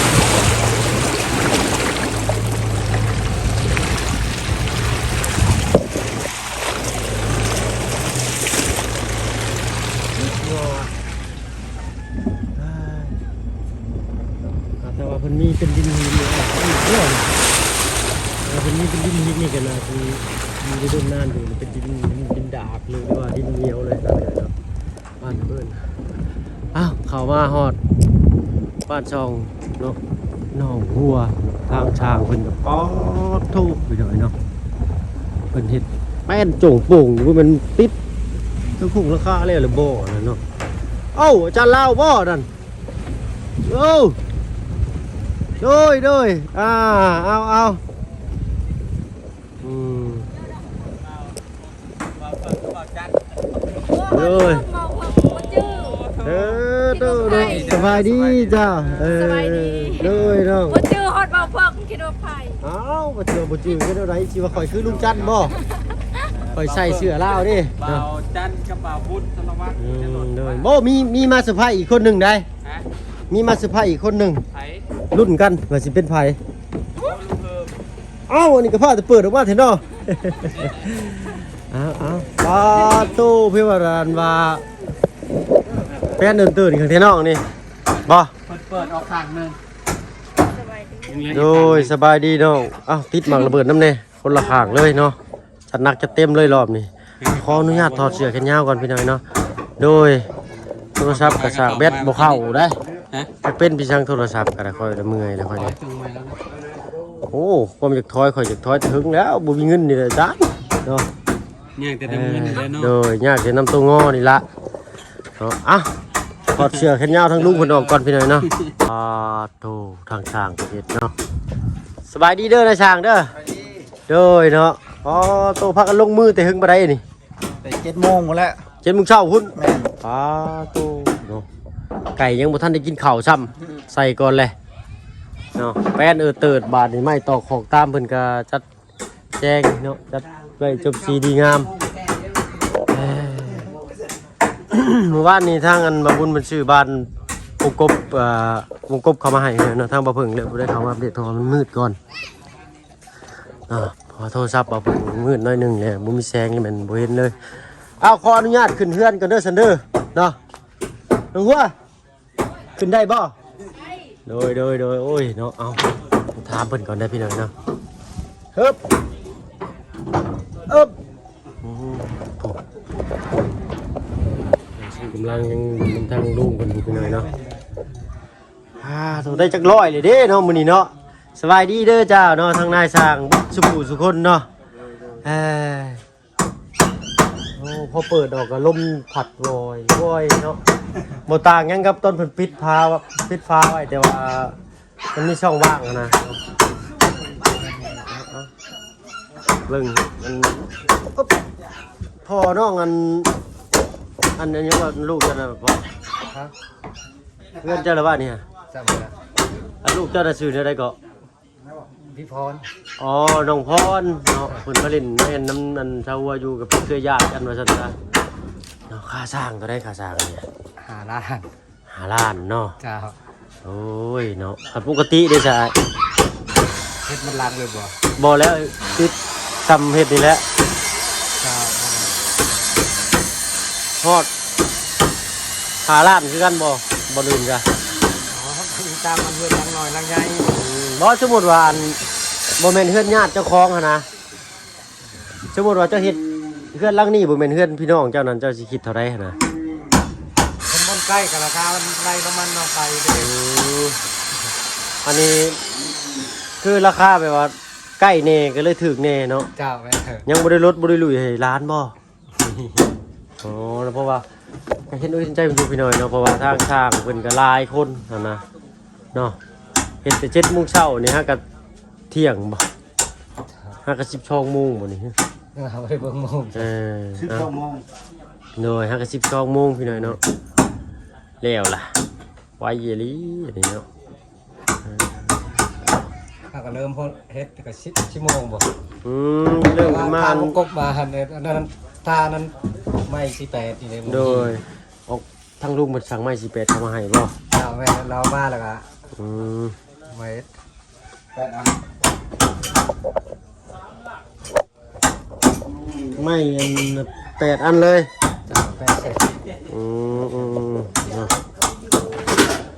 ອ່າ ຖ້າວ່າເພິ່ນມີເປັນດິນຫີນນີ້ ເອີ ຖ້າເພິ່ນມີເປັນດິນຫີນນີ້ກໍໜ້າຊິຢູ່ໄດ້ດົນນານຢູ່ ເປັນດິນຫີນ ດິນດາກ ຫຼືວ່າດິນໜຽວເລີຍນະ ບ້ານເພິ່ນ. ອ້າວ ເຂົ້າມາຮອດບ້ານຊ່ອງເນາະ ໜອງຫົວ ທາງຊ່າງເພິ່ນກໍ ປາດໂທ້ ພີ່ນ້ອງເນາະ ເພິ່ນເຮັດແປ້ນໂຈ່ງໂປ່ງຢູ່ ບໍ່ແມ່ນຕິດເທິງໂຄງຫຼັງຄາແລ້ວຫຼືບໍ່ນັ້ນເນາະ. ເອົ້າ ອາຈານລາວບໍ່ນັ້ນ? ໂອ້ ໂດຍ ໂດຍ ອ່າ ເອົາ ເອົາ ອືມ ໂດຍ ເອີ ໂດຍ ໂດຍ ສະບາຍດີເຈົ້າ ເອີ ສະບາຍດີ ໂດຍ ນ້ອງ ບໍ່ຈື່ຮອດເວົ້າເພິ່ງ ຄິດວ່າໃຜ ອ້າວ ບໍ່ເຊື່ອບໍ່ຈື່ ເຮັດແນວໃດ ຊິວ່າຂ້ອຍຄືລຸງຈັນບໍ່? ຂ້ອຍໃສ່ເສື້ອລາວເດ້ ບ່າວຈັນກັບບ່າວບຸນ ສາລະວັດ ອືມ ໂດຍ ໂອ້ ມີ ມີມາເຊີໄພອີກຄົນໜຶ່ງໃດ໋ ຮະ ມີມາເຊີໄພອີກຄົນໜຶ່ງ ໃຜ? ລຸ້ນກັນວ່າຊິເປັນໃຜ ເອົ້າ ອັນນີ້ກໍພາແຕ່ເປີດອອກມາແທ້ເນາະ ເອົາ ເອົາ ປາໂຕ ເພວ່າອັນວ່າ ແປ້ນເອີນເຕີນຂ້າງແທ້ນ້ອງນີ້ ບໍ່? ເພິ່ນເປີດອອກຂ້າງໜຶ່ງ ໂດຍ ສະບາຍດີນ້ອງ ເອົ້າ ຕິດໝາກລະເບີດນຳແດ່ ຄົນລະຂ້າງເລີຍເນາະ ຈັດໜັກຈັດເຕັມເລີຍລອບນີ້ ຂໍອະນຸຍາດຖອດເສື້ອແຂນຍາວກ່ອນ ພີ່ນ້ອງເນາະ ໂດຍ ໂທລະສັບກະສາກແບັດບໍ່ເຂົ້າໄດ໋ ຮະ ຈະເປັນພິສັງໂທລະສັບກໍໄດ້ ຂ້ອຍລະເມື່ອຍແລ້ວຂ້ອຍນີ້ ໂອ້ ຄວາມຢາກຖອຍ ຂ້ອຍຢາກຖອຍແຕ່ເຖິງແລ້ວ ບໍ່ມີເງິນນີ້ແຫຼະອາຈານເນາະ ຍາກແຕ່ນຳເງິນນີ້ແຫຼະເນາະ ໂດຍ ຍາກແຕ່ນຳໂຕງໍນີ້ລະເນາະ ອ່ະ ຖອດເສື້ອແຂນຍາວທາງລຸງເພິ່ນອອກກ່ອນ ພີ່ນ້ອງເນາະ ອ່າ ໂທ້ ທາງຊ່າງເຮັດເນາະ ສະບາຍດີເດີນາຍຊ່າງເດີ ໂດຍເນາະ ອໍ ໂຕ ພາກັນລົງມືແຕ່ເຖິງປານໃດນີ້? ແຕ່ເຈັດໂມງພຸ້ນແຫຼະ ເຈັດໂມງເຊົ້າພຸ້ນ ແມ່ນ ປາໂຕ ເນາະ ໄກ່ຍັງບໍ່ທັນໄດ້ກິນເຂົ້າຊ້ຳ ໃສ່ກ່ອນແຫຼະເນາະ ແປ້ນເອີເຕີດ ບາດນີ້ໄມ້ຕອກຂອກຕາມເພິ່ນກະຈັດແຈງເນາະ ຈັດໄວ້ຈົບສີດີງາມ ເອີ ມື້ວານນີ້ທາງອັນບ່າວບຸນເພິ່ນຊື້ບານວົງກົບ ເອີ ວົງກົບເຂົ້າມາໃຫ້ເນາະ ທາງບ່າວເຜິ້ງແລ້ວບໍ່ໄດ້ເຂົ້າມາອັບເດດ ເພາະວ່າມັນມືດກ່ອນ ອ່າ ເພາະວ່າໂທລະສັບເອົາໄປມືດໜ້ອຍໜຶ່ງແຫຼະ ບໍ່ມີແສງນີ້ແມ່ນບໍ່ເຫັນເລີຍ. ເອົາ ຂໍອະນຸຍາດຂຶ້ນເຮືອນກ່ອນເດີ ຊັ້ນເດີ ເນາະ ນ້ອງຫົວ ຂຶ້ນໄດ້ບໍ່? ໂດຍ ໂດຍ ໂດຍ ໂອ້ຍ ເນາະ ເອົາ ຖາມເພິ່ນກ່ອນເດີ ພີ່ນ້ອງເນາະ ເຮີບ ເອີບ ອືມ ໂອ້ ກຳລັງຍັງນຳທາງລຸງເພິ່ນຢູ່ ພີ່ນ້ອງເນາະ. ອ່າ ໂຕ ໄດ້ຈັກຮ້ອຍເລີຍເດ້ເນາະ ມື້ນີ້ເນາະ. ສະບາຍດີເດີເຈົ້າເນາະ ທາງນາຍຊ່າງເບິດສູ່ຜູ້ສູ່ຄົນເນາະ. ເອີ ໂອ້ ພໍເປີດອອກກໍລົມພັດວອຍໆເນາະ. ບໍ່ຕ່າງຫຍັງກັບຕອນເພິ່ນປິດຝາ ປິດຝາໄວ້ ແຕ່ວ່າມັນມີຊ່ອງວ່າງຫັ້ນນະ. ເບິ່ງ ອັນ ພໍ່ນ້ອງ ອັນ ອັນ ອັນຫຍັງວ່າ ລູກເຈົ້ານະພໍ່? ຮະ? ເຮືອນເຈົ້າລະວ່ານີ້ ຈຳບໍ່ໄດ້. ອັນລູກເຈົ້ານະຊື່ແນວໃດເກາະ? ພິພອນ. ອໍ ນ້ອງພອນເນາະ. ເພິ່ນມາຫຼິ້ນມາແລ່ນນຳອັນຊາວຫົວຢູ່ ກັບເຄືອຍາດກັນວ່າຊັ້ນຊະເນາະ. ຄ່າສ້າງເທົ່າໃດ ຄ່າສ້າງນີ້? ຫ້າລ້ານ. ຫ້າລ້ານເນາະ. ເຈົ້າ. ໂອ້ຍເນາະ ຄັນປົກກະຕິເດ້ຊະ? ເຮັດມັນຫຼັງເລີຍບໍ່? ບໍ່ແລ້ວ ຕິດຊ່ຳເຮັດນີ້ແຫຼະ. ເຈົ້າ. ຮອດຫ້າລ້ານຄືກັນບໍ່? ບໍ່ລືມກະ ອໍ ຕາມມັນເຮືອນຫຼັງນ້ອຍຫຼັງໃຫຍ່. ອືມ ບໍ່ ສົມມຸດວ່າ ອັນ ບໍ່ແມ່ນເຮືອນຍາດເຈົ້າຂອງຫັ້ນນະ. ສົມມຸດວ່າເຈົ້າເຮັດເຮືອນຫຼັງນີ້ ບໍ່ແມ່ນເຮືອນພີ່ນ້ອງເຈົ້ານັ້ນ ເຈົ້າຊິຄິດເທົ່າໃດຫັ້ນນະ? ຄັນ ຄົນໃກ້ກໍລາຄາມັນໄລ່ນ້ຳມັນເນາະ ໄປເດ້. ອືມ ອັນນີ້ຄືລາຄາແບບວ່າໃກ້ແດ່ກໍເລີຍຖືກແດ່ເນາະ. ເຈົ້າ ແມ່ນ. ຍັງບໍ່ໄດ້ລົດບໍ່ໄດ້ລຸຍໃຫ້ຫຼານບໍ່? ອໍ ເພາະວ່າກໍເຫັນອົກເຫັນໃຈເພິ່ນຢູ່ພີ່ນ້ອງເນາະ ເພາະວ່າທາງຊ່າງເພິ່ນກໍຫຼາຍຄົນຫັ້ນນະເນາະ. ເຮັດແຕ່ເຈັດໂມງເຊົ້ານີ້ຫາກໍທ່ຽງບໍ່? ຫາກໍສິບສອງໂມງບໍ່ນີ້? ເອີ ເຮົາບໍ່ໄດ້ເບິ່ງໂມງ. ເອີ ສິບສອງໂມງ. ໂດຍ ຫາກໍສິບສອງໂມງພີ່ນ້ອງເນາະ. ແລ້ວລະ ໄວອີ່ຫຼີອັນນີ້ເນາະ. ເຮົາກໍເລີ່ມເຮັດກໍສິບ ສິບໂມງບໍ່? ອືມ ເລີ່ມຂຶ້ນມາ ຖ້າບໍ່ກົບມາຫັ້ນ ອັນນັ້ນ ຖ້ານັ້ນໄມ້ສີ່ແປດນີ້ເດ້. ໂດຍ ອອກ ທາງລຸງເພິ່ນສັ່ງໄມ້ສີ່ແປດເຂົ້າມາໃຫ້ບໍ່? ເຈົ້າ ແມ່ນ ລາວມາແລ້ວກໍ ອືມ ໄມ້ແປດອັນ. ໄມ້ອັນແປດອັນເລີຍ. ເຈົ້າ ແປດອັນ. ອືມ ອືມ ອືມ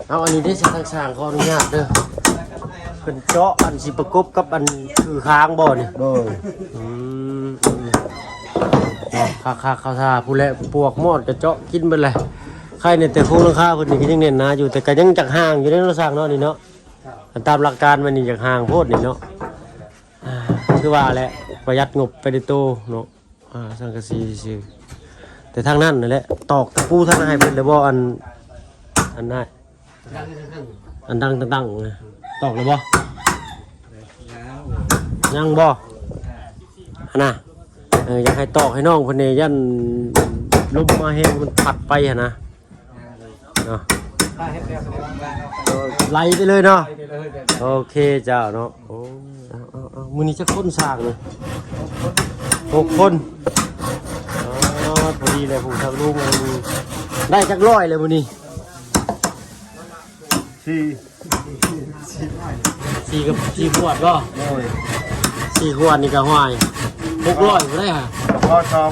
ເອົາ ອັນນີ້ໄດ້ ທາງຊ່າງຂໍອະນຸຍາດເດີ ເພິ່ນເຈາະອັນຊິປະກົບກັບອັນຄືຄາງບໍ່ນີ້? ໂດຍ. ອືມ ອືມ ເນາະ ຄັກໆ ເຂົ້າທ່າ ຜູ້ແລະປວກມອດກໍເຈາະກິນເບິດແຫຼະ. ໄຄແນ່ແຕ່ໂຄງຫຼັງຄາເພິ່ນນີ້ກໍຍັງແໜ້ນໜາຢູ່ ແຕ່ກໍຍັງຈັກຫ່າງຢູ່ເດ້ເນາະ ຊ່າງເນາະ ນີ້ເນາະ. ຕາມຫຼັກການມັນນີ້ຢາກຫ່າງໂພດນີ້ເນາະ. ອ່າ ຄືວ່າແຫຼະ ປະຢັດງົບໄປໃນໂຕເນາະ. ອ່າ ສັງກະສີຊື່ໆ ແຕ່ທາງນັ້ນນັ້ນແຫຼະ ຕອກຕະປູທາງນັ້ນໃຫ້ເພິ່ນແລ້ວບໍ່? ອັນ ອັນນັ້ນ ອັນດັງຕັ້ງໆ ຕອກແລ້ວບໍ່? ຍັງບໍ່? ຫັ້ນນະ ເອີ ຢາກໃຫ້ຕອກໃຫ້ນ້ອງເພິ່ນແດ່ ຢ້ານລົມມາແຮງມັນພັດໄປຫັ້ນນະ. ເນາະ ໄລ່ໄປເລີຍເນາະ. ໂອເຄເຈົ້າເນາະ. ໂອ້ ເອົາໆໆ ມື້ນີ້ຈັກຄົນຊ່າງນີ້? ຫົກຄົນ. ອໍ ພໍດີແຫຼະ ຜູ້ຊ່າງລຸງໄດ້ຈັກຮ້ອຍແລ້ວມື້ນີ້? ສີ່ ສີ່ກັບ ສີ່ຂວດບໍ່? ໂດຍ ສີ່ຂວດນີ້ກໍ ຫ້ວຍ ຫົກຮ້ອຍບໍ່ໄດ້ຫະ? ຮ້ອຍສອງ.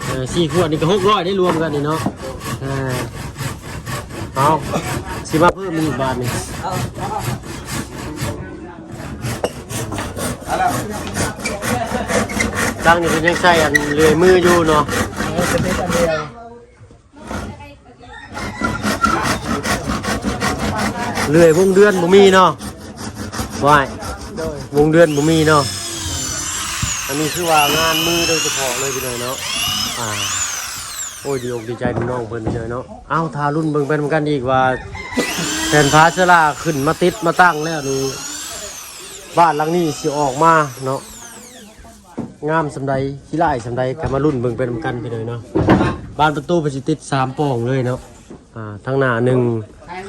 ເອີ ສີ່ຂວດນີ້ກໍຫົກຮ້ອຍໄດ້ລວມກັນນີ້ເນາະ. ເອີ ເອົາ ຊິມາເພີ່ມອີກບາດນີ້. ທາງນີ້ເພິ່ນຍັງໃຊ້ອັນເລື່ອຍມືຢູ່ເນາະ. ເອີ ສະເຕັດອັນດຽວ. ເລື່ອຍວົງເດືອນບໍ່ມີເນາະ ວ່າຍ. ໂດຍ ວົງເດືອນບໍ່ມີເນາະ. ອັນນີ້ຄືວ່າງານມືໂດຍສະເພາະເລີຍພີ່ນ້ອງເນາະ. ອ່າ ໂອ້ຍ ດີອົກດີໃຈນຳນ້ອງເພິ່ນພີ່ນ້ອງເນາະ. ເອົ້າ ຖ້າລຸ້ນເບິ່ງໄປນຳກັນອີກວ່າ ແຜ່ນຝາເຊື້ອລາຂຶ້ນມາຕິດມາຕັ້ງແລ້ວນີ້ ບ້ານຫຼັງນີ້ຊິອອກມາເນາະ ງາມສ່ຳໃດ ຂີ້ຮ້າຍສ່ຳໃດ ກໍມາລຸ້ນເບິ່ງໄປນຳກັນພີ່ນ້ອງເນາະ. ບານປະຕູເພິ່ນຊິຕິດສາມປ່ອງເລີຍເນາະ. ອ່າ ທາງໜ້າໜຶ່ງ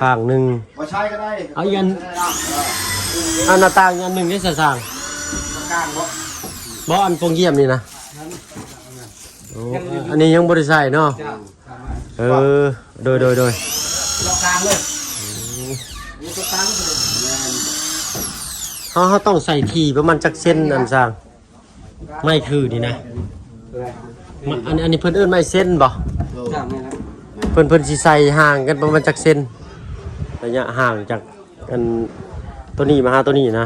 ຂ້າງໜຶ່ງ ບໍ່ໃຊ້ກໍໄດ້. ເອົາ ອີກອັນ ອັນໜ້າຕ່າງອີກອັນໜຶ່ງເດ້ ຊ່າງ? ກາງບໍ່? ບໍ່ ອັນປ່ອງຢ້ຽມນີ້ນະ. ໂອ້ ອັນນີ້ຍັງບໍ່ໄດ້ໃສ່ເນາະ. ເອີ ໂດຍໆໆ ລອກກາງເລີຍ. ເຮົາ ເຮົາຕ້ອງໃສ່ຖີ່ປະມານຈັກເຊັນ ອັນຊ່າງ? ໄມ້ຄືນີ້ນະ ມະ ອັນ ອັນນີ້ເພິ່ນເອີ້ນໄມ້ເຊັນບໍ່? ເພິ່ນ ເພິ່ນຊິໃສ່ຫ່າງກັນປະມານຈັກເຊັນ? ໄລຍະຫ່າງຈາກອັນໂຕນີ້ມາຫາໂຕນີ້ນະ.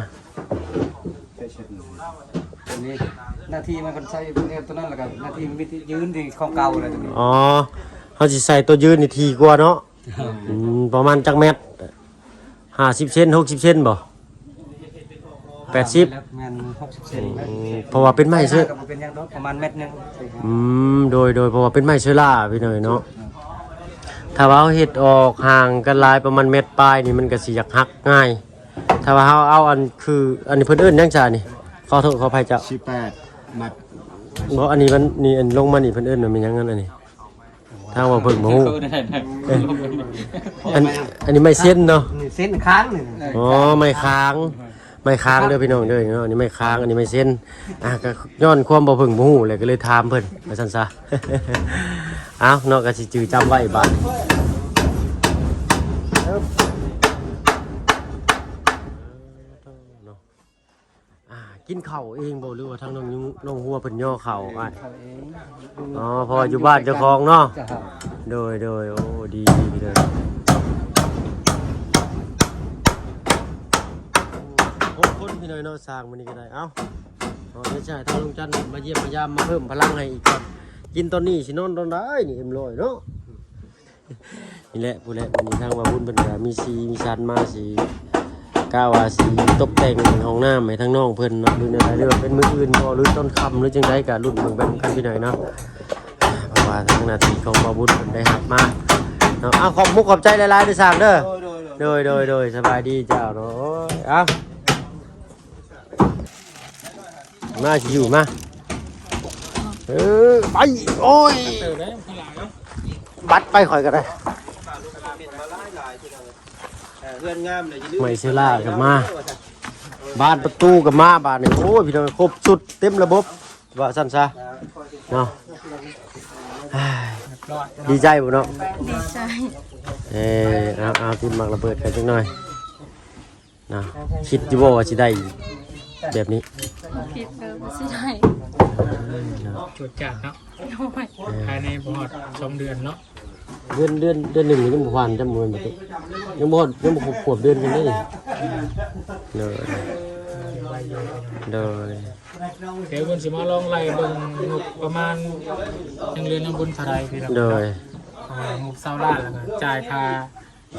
ອັນນີ້ໜ້າທີ່ມັນ ເພິ່ນໃຊ້ແນວໂຕນັ້ນ ແລ້ວກໍໜ້າທີ່ມັນມີທີ່ຢືນທີ່ຂອງເກົ່າແລ້ວໂຕນີ້. ອໍ ເຮົາຊິໃສ່ໂຕຢືນນີ້ຖີ່ກວ່າເນາະ. ອືມ ປະມານຈັກແມັດ? ຫ້າສິບເຊັນ ຫົກສິບເຊັນບໍ່? ແປດສິບ ແມ່ນ ຫົກສິບເຊັນ. ອືມ ເພາະວ່າເປັນໄມ້ເຊື້ອ ກໍບໍ່ເປັນຫຍັງດອກ ປະມານແມັດໜຶ່ງ. ອືມ ໂດຍໆ ເພາະວ່າເປັນໄມ້ເຊື້ອລາພີ່ນ້ອງເນາະ. ຖ້າວ່າເຮົາເຮັດອອກຫ່າງກັນຫຼາຍປະມານແມັດປາຍນີ້ ມັນກໍຊິຢາກຫັກງ່າຍ. ຖ້າວ່າເຮົາເອົາອັນ ຄື ອັນນີ້ເພິ່ນເອີ້ນຫຍັງຊະນີ້? ຂໍໂທດຂໍອະໄພເຈົ້າ. ສິບແປດແມັດ. ບໍ່ ອັນນີ້ມັນ ນີ້ ອັນລົງມານີ້ເພິ່ນເອີ້ນວ່າແມ່ນຫຍັງ ອັນນີ້? ທາງບ່າວເຜິ້ງບໍ່ຮູ້. ເອີ ອັນ ອັນນີ້ໄມ້ເຊັນເນາະ. ນີ້ເຊັນຄ້າງນີ້. ອໍ ໄມ້ຄ້າງ ໄມ້ຄ້າງເດີພີ່ນ້ອງເດີເນາະ. ອັນນີ້ໄມ້ຄ້າງ ອັນນີ້ໄມ້ເຊັນ. ອ່າ ກໍຍ້ອນຄວາມບ່າວເຜິ້ງບໍ່ຮູ້ແຫຼະ ກໍເລີຍຖາມເພິ່ນວ່າຊັ້ນຊະ. ເອົ້າເນາະ ກໍຊິຈື່ຈຳໄວ້ບາດ. ອ່າ ກິນເຂົ້າເອງບໍ່ ຫຼືວ່າທາງນ້ອງຍຸ ນ້ອງຫົວເພິ່ນຍໍເຂົ້າ? ເອີ ເຂົ້າເອງ. ອໍ ເພາະວ່າຢູ່ບ້ານເຈົ້າຂອງເນາະ. ເຈົ້າ. ໂດຍໆ ໂອ້ ດີໆ ເດີ. ຫົກຄົນພີ່ນ້ອງເນາະ ສ້າງມື້ນີ້ກໍໄດ້. ເອົ້າ ເອົາ ດຽວຊິໃຫ້ທາງລຸງຈັນມາຢ້ຽມມາຢາມ ມາເພີ່ມພະລັງໃຫ້ອີກກ່ອນ. ກິນຕອນນີ້ຊິນອນຕອນໃດນີ້ ເອັມຮ້ອຍເນາະ. ນີ້ແຫຼະ ພຸ້ນແຫຼະ ມື້ນີ້ທາງວ່າບຸນເພິ່ນກໍມີສີມີສັນມາ ຊິກະວ່າຊິຕົບແຕ່ງຫ້ອງນ້ຳໃຫ້ທາງນ້ອງເພິ່ນເນາະ ຫຼືແນວໃດ ຫຼືວ່າເປັນມື້ອື່ນບໍ່ ຫຼືຕອນຄ່ຳ ຫຼືຈັ່ງໃດ ກໍລຸ້ນເບິ່ງໄປນຳກັນພີ່ນ້ອງເນາະ. ເພາະວ່າທາງໜ້າທີ່ຂອງບ່າວບຸນເພິ່ນໄດ້ຮັບມາເນາະ. ເອົາ ຂອບມຸກຂອບໃຈຫຼາຍໆເດີຊ່າງເດີ. ໂດຍ ໂດຍ ໂດຍ ສະບາຍດີເຈົ້າເນາະ. ໂອ້ຍ ເອົາ ມາຊິຢູ່ມາ ເອີ ໄປ ໂອ້ຍ ບັດໄປ ຂ້ອຍກໍໄດ້ ເຮືອນງາມເລີຍ ໄມ້ເຊລາກໍມາ ບານປະຕູກໍມາ ບາດນີ້ ໂອ້ຍ ພີ່ນ້ອງ ຄົບຊຸດ ເຕັມລະບົບ ວ່າຊັ້ນຊະເນາະ. ດີໃຈບໍ່ເນາະ? ດີໃຈ. ເອີ ເອົາ ເອົາ ຕິດໝາກລະເບີດກັນຈັກໜ້ອຍເນາະ. ຄິດຢູ່ບໍ່ວ່າຊິໄດ້ແບບນີ້? ຄິດ ເອີ ວ່າຊິໄດ້ ເນາະ ຈວດຈາດເນາະ. ໂດຍ ເອີ ພາຍໃນບໍ່ຮອດສອງເດືອນເນາະ. ເດືອນ ເດືອນ ເດືອນໜຶ່ງຍັງບໍ່ຜ່ານຈ້ຳ ບໍ່ແມ່ນບໍ່ຕິ ຍັງບໍ່ຮອດ ຍັງບໍ່ຄົບຂວບເດືອນກັນເດ້. ໂດຍ ໂດຍ ດຽວເພິ່ນຊິມາລອງໄລ່ເບິ່ງງົບປະມານຍັງເຫຼືອນຳບຸນເທົ່າໃດພີ່ນ້ອງ. ໂດຍ ເພາະວ່າງົບຊາວລ້ານ ແລ້ວກໍຈ່າຍຄ່າ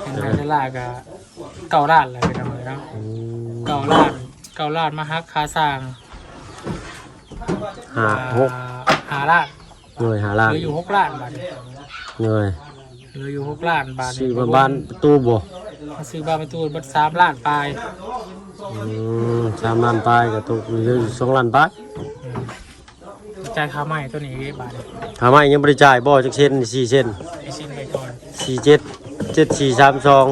ເປັນໄລ່ເທື່ອລະກໍເກົ້າລ້ານແລ້ວພີ່ນ້ອງເອີຍເນາະ. ອືມ ເກົ້າລ້ານ ເກົ້າລ້ານມາຫັກຄ່າສ້າງ ຫ້າ ອ່າ ຫົກ ຫ້າລ້ານ. ໂດຍ ຫ້າລ້ານ ເຫຼືອຢູ່ຫົກລ້ານບາດນີ້. ໂດຍ ເຫຼືອຢູ່ຫົກລ້ານບາດນີ້. ຊື້ມາບານປະຕູບໍ່? ມາຊື້ບານປະຕູເບິດສາມລ້ານປາຍ. ອືມ ສາມລ້ານປາຍກໍຕົກເຫຼືອຢູ່ສອງລ້ານປາຍ. ອືມ ຈ່າຍຄ່າໄມ້ຕົວນີ້ເດ້ບາດນີ້. ຄ່າໄມ້ຍັງບໍ່ໄດ້ຈ່າຍບໍ່? ຈັກເຊັນ? ສີ່ເຊັນ ໃຫ້ເຊັນໄປກ່ອນ. ສີ່ເຈັດ ເຈັດສີ່ສາມສອງ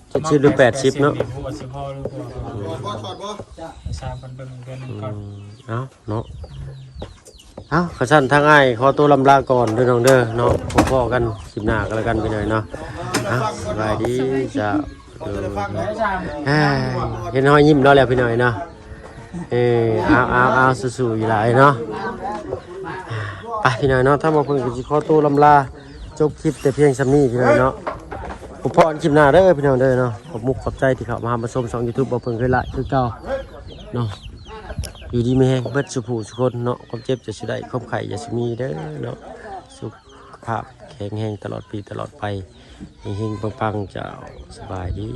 ເຈັດສິບ ຫຼື ແປດສິບເນາະ. ບໍ່ຮູ້ວ່າຊິພໍຫຼືບໍ່ ໃຫ້ຊ່າງເພິ່ນເບິ່ງເດືອນໜຶ່ງກ່ອນ. ອືມ ເອົາເນາະ. ເອົາ ຄັນຊັ້ນທາງອ້າຍຂໍຕົວລຳລາກ່ອນເດີນ້ອງເດີເນາະ. ພໍ້ກັນຄລິບໜ້າກໍແລ້ວກັນພີ່ນ້ອງເນາະ. ເອົາ ສະບາຍດີເຈົ້າ. ໂດຍ ເຫັນຮອຍຍິ້ມລາວແລ້ວພີ່ນ້ອງເນາະ. ເອີ ເອົາ ເອົາ ເອົາ ສູ້ໆ ອີ່ຫຼາເນາະ. ໄປພີ່ນ້ອງເນາະ ທາງບ່າວເພິ່ນກໍຊິຂໍຕົວລຳລາ ຈົບຄລິບແຕ່ພຽງສ່ຳນີ້ພີ່ນ້ອງເນາະ. ພົບພໍ້ກັນຄລິບໜ້າເດີພີ່ນ້ອງເດີເນາະ. ຂອບມຸກຂອບໃຈທີ່ເຂົ້າມາຮັບມາຊົມຊ່ອງຢູທູບບ່າວເພິ່ນຄືລະ ຄືເກົ່າເນາະ. ຢູ່ດີມີແຮງເບິດສູ່ຜູ້ສູ່ຄົນເນາະ. ຄວາມເຈັບຢ່າສູ່ໄດ້ ຄວາມໄຂ້ຢ່າສູ່ມີເດີເນາະ. ສຸຂະພາບແຂງແຮງຕະຫຼອດປີຕະຫຼອດໄປ ເຮັງໆ ປັງໆ ເຈົ້າ. ສະບາຍດີ.